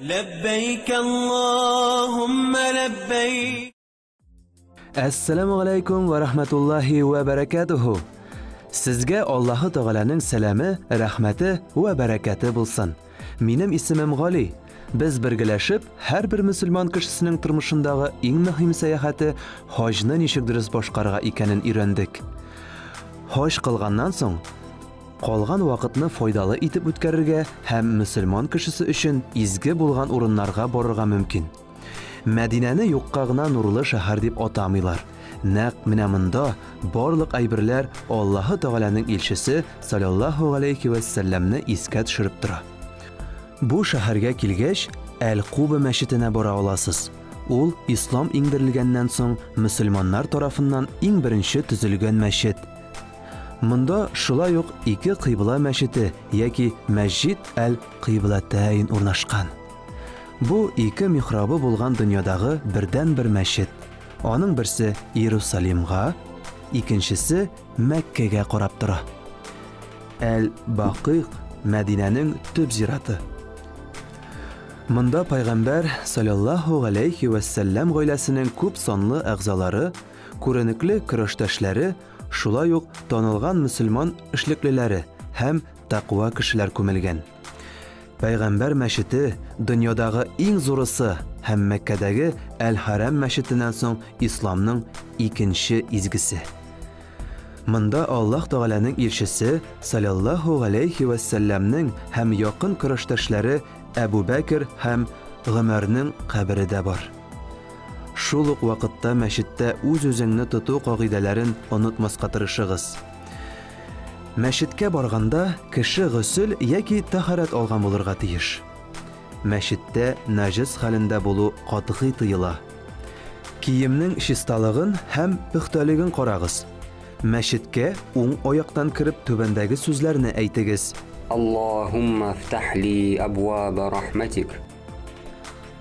لبيك اللهم لبيك. Әссәламү галәйкүм вә рәхмәтуллаһи вә бәрәкәтүһү. Сезгә Аллаһы Тәгаләнең сәламе, рәхмәте вә бәрәкәте булсын. Минем исемем Гали. Без бергәләшеп, һәрбер мөселман кешесенең тормышындагы иң мөһим сәяхәте хаҗны ничек дөрес башкарырга икәнен өйрәндек. Хаҗ кылганнан соң, калган вакытны файдалы итеп үткәрергә һәм мөселман кешесе өчен изге булган урыннарга барырга мөмкин. Мәдинәне юкка гына нурлы шәһәр дип атамыйлар. Нәкъ менә монда барлык әйберләр Аллаһы Тәгаләнең илчесе саллаллаһу галәйһи вә сәлләмне искә төшереп тора. Бу шәһәргә килгәч, Әл-Куба мәчетенә бара аласыз. Ул ислам иңдерелгәннән соң мөселманнар тарафыннан иң беренче төзелгән мәчет. Монда шулай ук ике кыйбла мәчете яки Мәсҗид әл-Кыйблатәйн урнашкан. Бу ике михрабы булган дөньядагы бердәнбер мәчет. Аның берсе Иерусалимга, икенчесе Мәккәгә карап тора. Әл-Бакыйк Мәдинәнең төп зираты. Монда пайгамбәр саллаллаһу галәйһи вәссәлләм гаиләсенең күп санлы әгъзалары, күренекле көрәштәшләре, шулай ук танылган мөселман эшлеклеләре һәм тәкъва кешеләр күмелгән. Пәйгамбәр мәчете дөньядагы иң зурысы һәм Мәккәдәге Әл-Хәрәм мәчетеннән соң исламның икенче изгесе. Монда Аллаһ Тәгаләнең илчесе саллаллаһу галәйһи вә сәлләмнең һәм якын көрәштәшләре Әбу Бәкер һәм Гомәрнең кабере дә бар. Шул ук вакытта мәчеттә үз-үзеңне тоту кагыйдәләрен онытмаска тырышыгыз. Мәчеткә барганда кеше госел яки тәһарәт алган булырга тиеш. Мәчеттә нәҗес хәлендә булу катгый тыела. Киемнең чисталыгын һәм пөхтәлеген карагыз. Мәчеткә уң аяктан кереп түбәндәге сүзләрне әйтегез. Аллаһумма фтах ли абваба рахматик.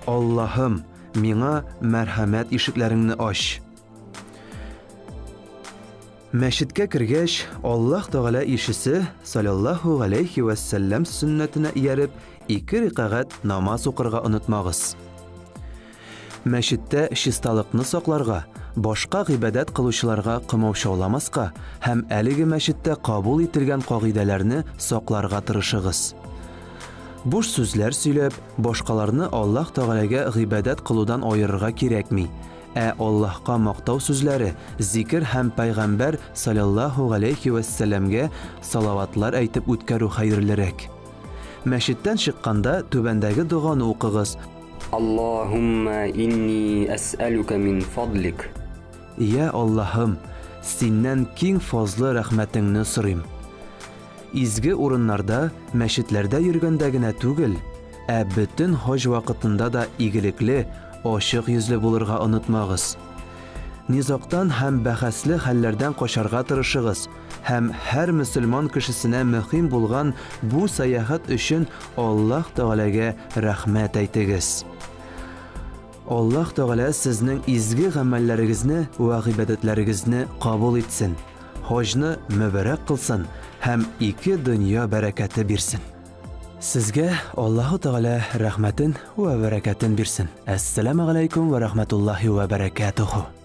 Аллаһым, миңа мәрхәмәт ишекләреңне ач. Мәчеткә кергәч, Аллаһ Тәгалә илчесе саллаллаһу галәйһи вә сәлләм сөннәтенә ияреп, ике рикагать намаз укырга онытмагыз. Мәчеттә чисталыкны сакларга, башка гыйбадәт кылучыларга комаучауламаска һәм әлеге мәчеттә кабул ителгән кагыйдәләрне сакларга тырышыгыз. Буш сүзләр сөйләп, башкаларны Аллаһ Тәгаләгә гыйбадәт кылудан аерырга кирәкми. Ә Аллаһка мактау сүзләре, зикер һәм пәйгамбәр саллаллаһу галәйһи вәссәламгә салаватлар әйтеп үткәрү хәерлерәк. Мәчеттән чыкканда түбәндәге доганы укыгыз. Аллаһумма инни әсьәлүкә мин фадлик. Йә Аллаһым, Синнән киң фазлы рәхмәтеңне сорыйм. Изге урыннарда, мәчетләрдә йөргәндә генә түгел, ә бөтен хаҗ вакытында да игелекле, ачык йөзле булырга онытмагыз. Низагтан һәм бәхәсле хәлләрдән качарга тырышыгыз һәм һәр мөселман кешесенә мөһим булган бу сәяхәт өчен Аллаһ Тәгаләгә рәхмәт әйтегез. Аллаһ Тәгалә сезнең изге гамәлләрегезне вә гыйбадәтләрегезне кабул итсен, хаҗны мөбарәк кылсын һәм ике дөнья бәрәкәте бирсен. Сезгә Аллаһу Тәгалә рәхмәтен вә бәрәкәтен бирсен. Әссәламә галәйкүм вә рәхмәтуллаһи вә бәрәкәтүһү.